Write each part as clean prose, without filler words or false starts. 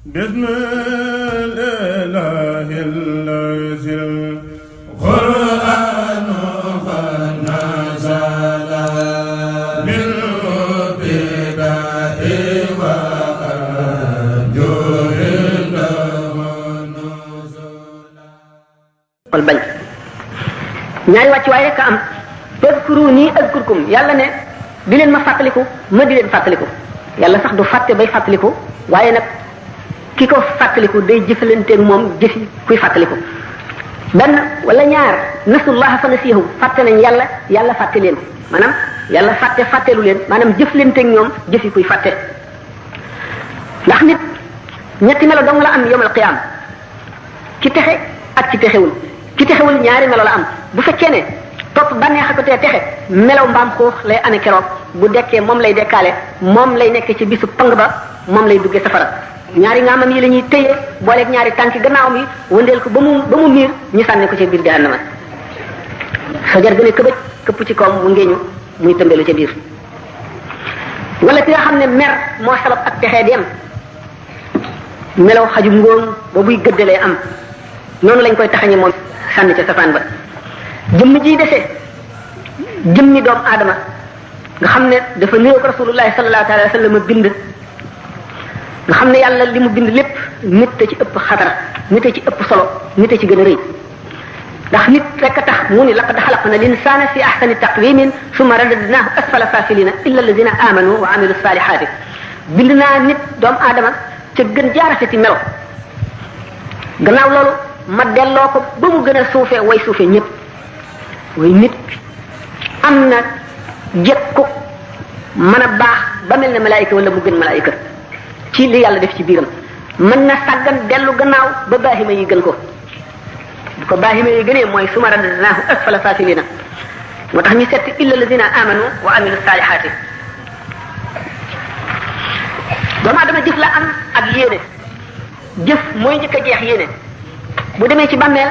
بسم الإله الذي القرآن قد نزل بالابتداء وأرجو له نزلا. wal bañ ñaari wàccuwaay rek a am fadkuruni azkurkum yàlla ne di leen ma fàttaliku ma di leen fàttaliku yàlla sax du fàtte bay fàttaliku waaye nag ki ko fàttaliku day jëfalanteeg moom jëfi kuy fàttaliku benn wala ñaar nasullaha fa nasiyahum fàtte nañ yàlla yàlla fàtte leen maanaam yàlla fàttelu leen maanaam jëflanteeg ñoom jëfi kuy fàtte ndax nit ñetti melo dong la am yawmal qiyaam ci texe ak ci texewul ki texewul ñaari melo la am bu fekkee ne topp bànneex a ko tee texe melaw mbaam xuux lay amee keroog bu dekkee moom lay dekkaale moom lay nekk ci bisu pang ba moom lay duggee safara ñaari ngaamam yi la ñuy téye booleeg ñaari tànki gannaawam yi wëndeel ko ba mu miir ñu sànni ko ci biir jahannama fajar gën a këbëj këpp ci kawam mu ngeeñu muy tëmbelu ca biir wala ki nga xam ne mer moo sabab ak texee dem melaw xajum ngóom ba buy gëddalee am noonu lañ koy taxañe moom sànni ca safaan ba jëmm ji dese jëmmi doomu aadama nga xam ne dafa niroog rasulullahi sallallahu alayhi wa sallam bind nga xam ne yàlla li mu bind lépp nit a ci ëpp xatara nit a ci ëpp solo nit a ci gën a rëy ndax nit rek a tax mu ni laqad xalaqna linsaana fi ahsani taqwimin summa radadnaahu asfala safilina illa alladina amanu wa amilu salihati bind naa nit doomu aadama ca gën jaarafeti melo gannaaw loolu ma delloo ko ba mu gën a suufee way suufee ñëpp way nit am na jekku mën a baax ba mel ne malaayika wala mu gën malaayika ci li yàlla def ci biiram mën na sàggan dellu gannaaw ba baahima yi gën ko bu ko baahima yi gënee mooy suma radadnaahu asfala saafilina moo tax ñu seet illa alladina amanu wa amilu saalihaati doomu aadama jëf la am ak yéene jëf mooy njëkk a jeex yéene bu demee ci bàmmeel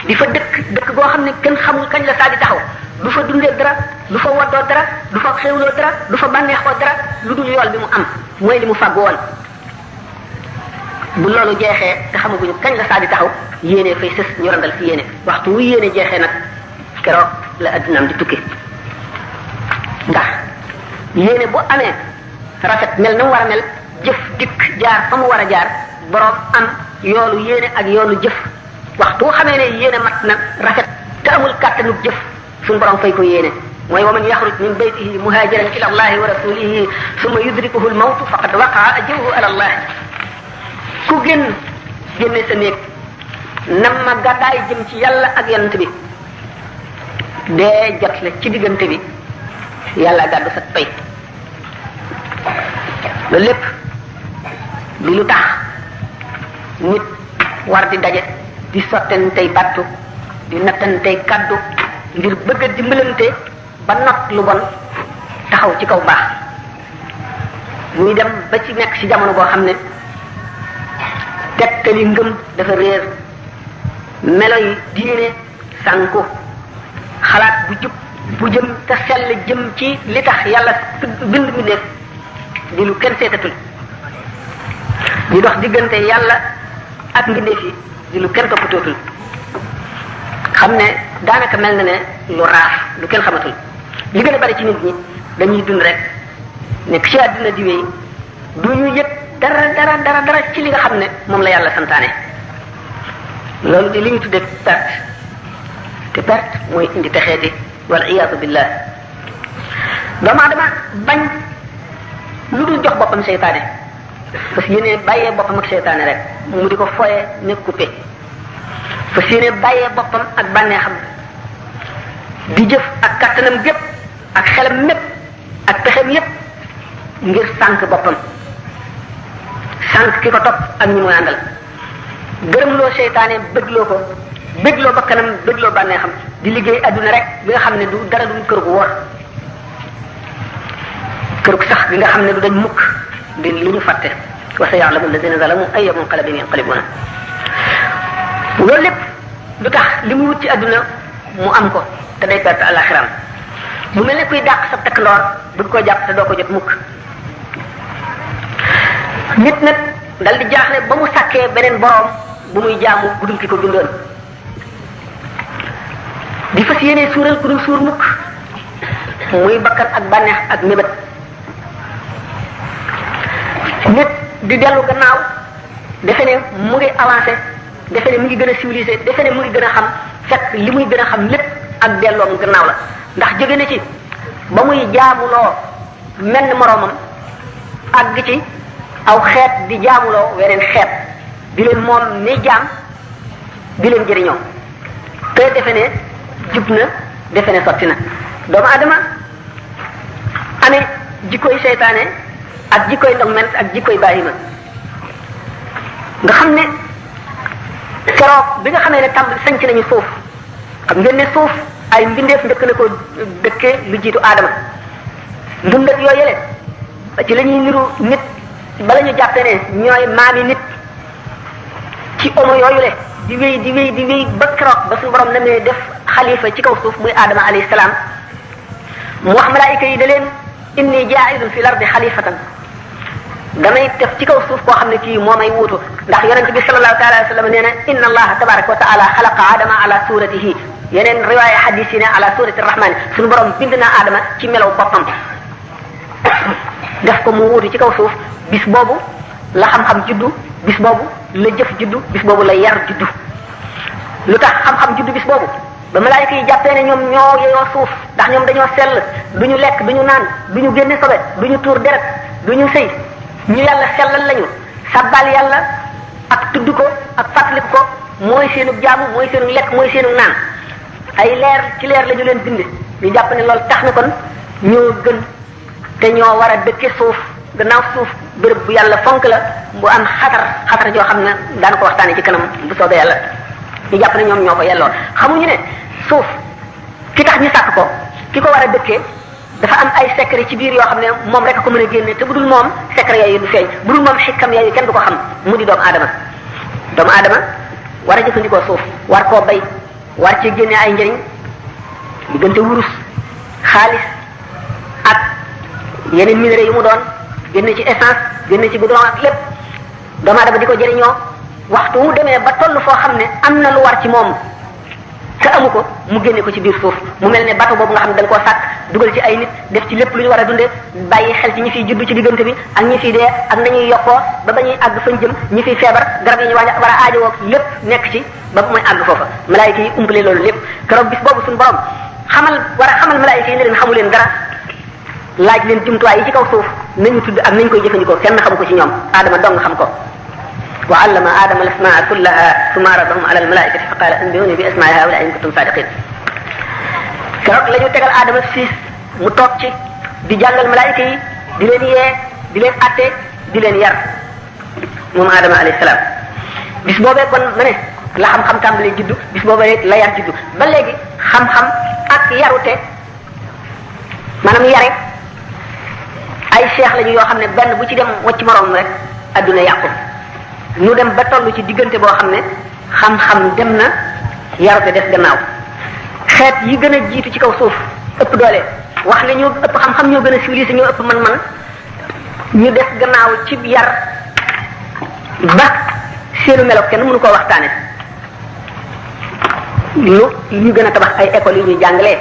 di fa dëkk boo xam ne kenn xamul kañ la saa di taxaw du fa dundee dara du fa waddoo dara du fa xewloo dara du fa bànneexoo dara lu dul yool bi mu am mooy li mu fàggu woon bu loolu jeexee te xamaguñu kañ la saa di taxaw yéene fay sës ñu randal ci yéene waxtu wu yéene jeexee nag keroog la addinaam di tukki ndax yéene bu amee rafet mel na mu war a mel jëf dikk jaar fa mu war a jaar boroom am yoolu yéene ak yoolu jëf waxtu xamee ne yéene mat na rafet te amul kàttanu jëf suñu borom fay ko yéene mooy wa man yaxruj min baytihi muhajiran ila allahi wa rasulihi summa yudrikuhu almawtu faqad waqaa ajruhu ala allah ku génne sa néeg nam ma gàddaay jëm ci yàlla ak yonent bi dee jot la ci diggante bi yàlla gàddu sa pay loolu lépp di lu tax nit war di daje di sottantey battu di nattantey kaddu ngir bëgg a dimbalante ba not lu bon taxaw ci kaw baax muy dem ba ci nekk ci jamono boo xam ne tegtali ngëm dafa réer melo yi diine sànku xalaat bu jub bu jëm te sell jëm ci li tax yàlla bind mi nekk di lu kenn seetatul di dox diggante yàlla ak mbindeef yi di lu kenn toppatootul xam ne daanaka mel na ne lu raaf lu kenn xamatul li gën a bari ci nit ñi dañuy dund rek nekk ci àddina di wéy du ñu yëg dara ci li nga xam ne moom la yàlla santaane loolu di li ñu tuddee perte te perte mooy indi texeeti wal iyaadu billah doomu aadama bañ lu dul jox boppam seytaane parce que yéene bàyyee boppam ak seytaane rek mu di ko foye nekk coupé parce que yéene bàyyee boppam ak bànneexam di jëf ak kattanam gépp ak xelam mépp ak pexem yépp ngir sànk boppam sànk ki ko topp ak ñi muy àndal gërëmloo seytaane bëggloo ko bëggloo bakkanam bëggloo bànneexam di liggéey adduna rek bi nga xam ne du dara du kër gu wor kër gu sax bi nga xam ne du dañ mukk di lu ñu fàtte wa saya'lamu alladhina zalamu ayya munqalabin yanqalibuna loolu lépp lu tax li muy wut ci adduna mu am ko te day perte àllaxiram mu mel ne kuy dàq sa takk ndoor bëgg koo jàpp te doo ko jot mukk nit nag dal di jaaxle ba mu sàkkee beneen boroom bu muy jaamu bu dul ki ko bindoon di fas yéene suural ku dul suur mukk muy bakkan ak bànneex ak mébét nit di dellu gannaaw defe ne mu ngi avancé defe ne mu ngi gën a civilisé defe ne mu ngi gën a xam fekk li muy gën a xam lépp ak delloom gannaaw la ndax jóge na ci ba muy jaamuloo menn moroomam àgg ci aw xeet di jaamuloo weneen xeet di leen moom ni jaam di leen jëriñoo te defe ne jub na defe ne sotti na doomu adama amee jikkoy seytaane ak jikkoy ndogment ak jikkoy bàyyima nga xam ne keroog bi nga xamee ne tàmbali sanc nañu suuf xam ngeen ne suuf ay mbindeef njëkk na ko dëkkee lu jiitu aadama ndundat yoo yële ci la ñuy niru nit bala ñu jàppe ne ñooy maami nit ci omo yooyu le di wéy ba keroog ba suñu borom na mee def xalifa ci kaw suuf muy aadama alayhi salaam mu wax malaayika yi da leen inni jaa'ilun fil ardi xalifatan damay def ci kaw suuf koo xam ne kii moo may wuutu ndax yonente bi sallallahu taala wa sallam nee na inna allaha tabaraka wa taala xalaqa aadama ala suratihi yeneen riwaaya hadis yi ne ala surati rahmani suñu borom bind na aadama ci melaw boppam def ko mu wuutu ci kaw suuf bis boobu la xam-xam juddu bis boobu la jëf juddu bis boobu la yar juddu lu tax xam-xam juddu bis boobu ba malaayika yi jàppee ne ñoom ñoo yeyoo suuf ndax ñoom dañoo sell duñu lekk duñu naan duñu génne sobe duñu tuur deret duñu sëy ñu yàlla sellal lañu sabbal yàlla ak tudd ko ak fàttaliku ko mooy seenu jaamu mooy seenu lekk mooy seenu naan ay leer ci leer la ñu leen bind ñu jàpp ne loolu tax na kon ñoo gën te ñoo war a dëkke suuf gannaaw suuf béréb bu yàlla fonk la bu am xatar joo xam ne daana ko waxtaane ci kanam bu soobee yàlla ñu jàpp ne ñoom ñoo ko yelloo xamuñu ne suuf ki tax ñu sàkk ko ki ko war a dëkkee dafa am ay secret ci biir yoo xam ne moom rek ko mën a génne te bu dul moom secret yooyu du feeñ bu dul moom xikkam yooyu kenn du ko xam mu di doomu aadama war a jëfandikoo suuf war koo bay war ci génne ay njëriñ diggante wurus xaalis ak yeneen minerais yu mu doon génne ci essence génne ci goudron ak lépp doomu aadama di ko jëriñoo waxtu wu demee ba toll foo xam ne am na lu war ci moom te amu ko mu génne ko ci biir suuf mu mel ne bateau boobu nga xam ne dañ koo sàkk dugal ci ay nit def ci lépp lu ñu war a dundee bàyyi xel ci ñi fiy juddu ci diggante bi ak ñi fiy dee ak nañuy yokkoo ba ba ñuy àgg fañ jëm ñi fiy feebar garab yi ñu war a aajowoo lépp nekk ci ba bu muy àgg foofa malaayika yi umpale loolu lépp keroog bis boobu suñu borom war a xamal malaayika yi ne leen xamu leen dara laaj leen jumtuwaay yi ci kaw suuf nañu tudd ak nañu koy jëfandikoo kenn xamu ko ci ñoom aadama dong xam ko wa allama aadama al asmaa kullaha summa aradahum ala al malaikati fa qala anbi'uni bi asma'i haula in kuntum sadiqin keroog la ñu tegal aadama siis mu toog ci di jàngal malaayika yi di leen yee di leen atte di leen yar moom aadama alayhi salaam bis boobee kon ma ne la xam-xam tàmbalee juddu bis boobee la yar juddu ba léegi xam-xam ak yarute maanaam yare ay cheikh lañu yoo xam ne benn bu ci dem wacc moroom rek adduna yàqu ñu dem ba toll ci diggante boo xam ne xam-xam dem na yarute des gannaaw xeet yi gën a jiitu ci kaw suuf ëpp doole wax ne ñoo ëpp xam-xam ñoo gën a civilisé ñoo ëpp man-man ñu des gannaaw ci yar ba seenu melo kenn mënu koo waxtaane lu ñu gën a tabax ay écoles yu ñuy jàngalee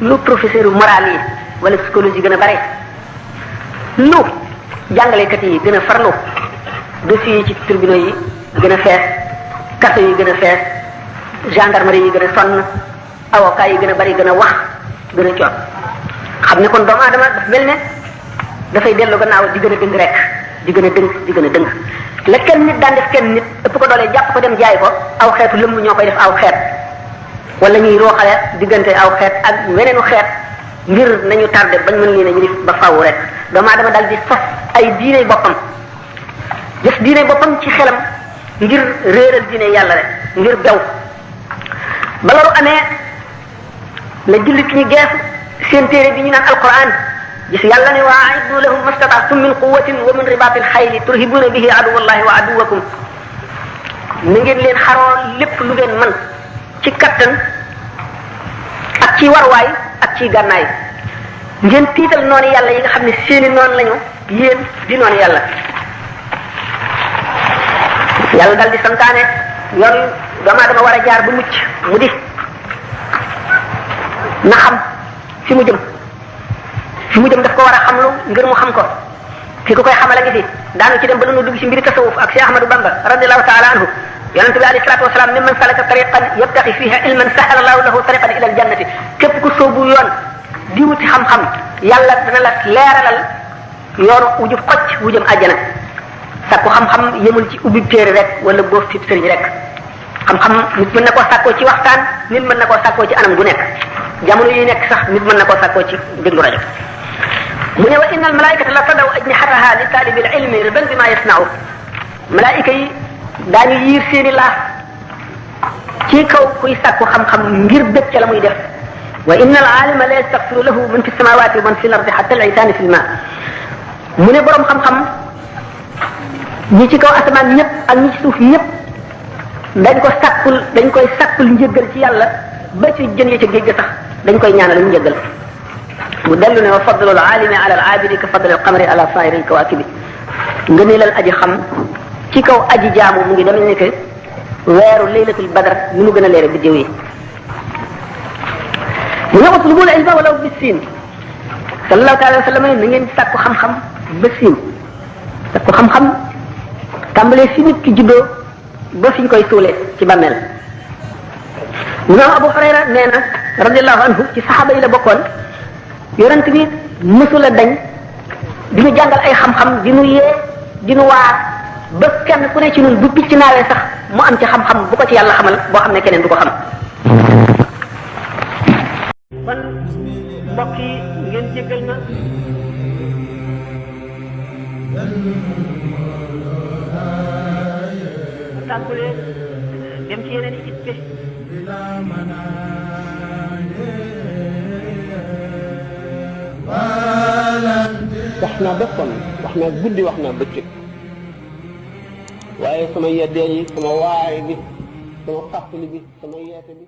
lu professeur moral yi wala psychologie gën a bare lu jàngalekat yi gën a farlu dossiers yi ci tribunaux yi gën a fees kaso yi gën a fees gendarmerie yi gën a sonn avocat yi gën a bari gën a wax gën a coot xam ne kon doomu aadama daf mel ne dafay dellu gannaaw di gën a dëng rek di gën a dëng di gën a dëng la kenn nit daan def kenn nit ëpp ko doole jàpp ko dem jaay ko aw xeetu lëmm ñoo koy def aw xeet wala ñuy rooxale diggante aw xeet ak weneenu xeet ngir nañu tardé bañ mën leen a ñu ba faaw rek doomu aadama dal di sos ay diine boppam def diine boppam ci xelam ngir réeral diine yàlla rek ngir bew ba loolu amee la jullit ñi geesu seen téere bi ñu naan alquran gis yàlla ne wa a'iddu lahum mastata'tum min quwwatin wa min ribatil xayli turhibuna bihi aduwallahi wa aduwakum na ngeen leen xaroo lépp lu ngeen mën ci kattan ak ci warwaay ak ci gànnaay ngeen tiital noonu yàlla yi nga xam ne seeni noonu lañu yéen di noonu yàlla yàlla dal di santaane yoon doomu aadama war a jaar bu mucc mu di na xam fi mu jëm daf ko war a xamlu ngir mu xam ko ki ko koy xamal a ngi fi daanu ci dem ba nu dugg ci mbiri tasawuf ak Cheikh Ahmadou Bamba radiyallahu ta'ala anhu yonente bi alayhi salatu wasalaam ne man salaka tariqan yabtaqi fiha ilman sahala Allahu lahu tariqan ila aljannati képp ku soobu yoon di wuti xam-xam yàlla dana la leeralal yoonu wu jub xocc wu jëm àjjana sàkku xam-xam yemul ci ubbi téere rek wala boo fi sëriñ rek xam-xam nit mën na koo sàkkoo ci waxtaan nit mën na koo sàkkoo ci anam gu nekk jamono yi nekk sax nit mën na koo sàkkoo ci déglu rajo mu ne wa inna al malaikata la tadaw ajnihataha li talibi al ilmi ridan bima yasna'u malaayika yi daañu yiir seeni laaf ci kaw kuy sàkku xam-xam ngir bëgg ca la muy def wa inna al alima la yastaghfiru lahu man fi samawati wa man fi al ardi hatta al insani fi al ma mu ne borom xam-xam ñi ci kaw asamaan ñëpp ak ñi ci suuf ñëpp dañ koy sàkkul njëggal ci yàlla ba ci jën ya ca géej ga sax dañ koy ñaanal ñu njëggal mu dellu ne wa fadlu al alimi ala al abidi ka fadli al qamari ala sairi al kawakibi ngëneelal aji xam ci kaw aji jaamu mu ngi dem ni que weeru laylatul badr ni mu gën a leere biddew yi mu ne utlubul ilma walaw bi siin sallallahu taala wa sallam na ngeen sàkku xam-xam ba siin sàkku xam-xam tàmbalee fi nit ki juddoo ba fi ñu koy suulee ci bàmmeel imaam Abu Hurayra nee na radiyallahu anhu ci saxaaba yi la bokkoon yonent bi mësula dañ di ñu jàngal ay xam-xam di ñu yee di ñu waar ba kenn ku ne ci ñun bu picc naawee sax mu am ci xam-xam bu ko ci yàlla xamal boo xam ne keneen du ko xam. kon mbokk yi ngeen jéggal ma tàmbalee dem ci yeneen i itte wax naa ba sonn wax naa guddi wax naa bëccëg waaye sama yeddeel yi sama waare bi sama fàttali bi sama yeete bi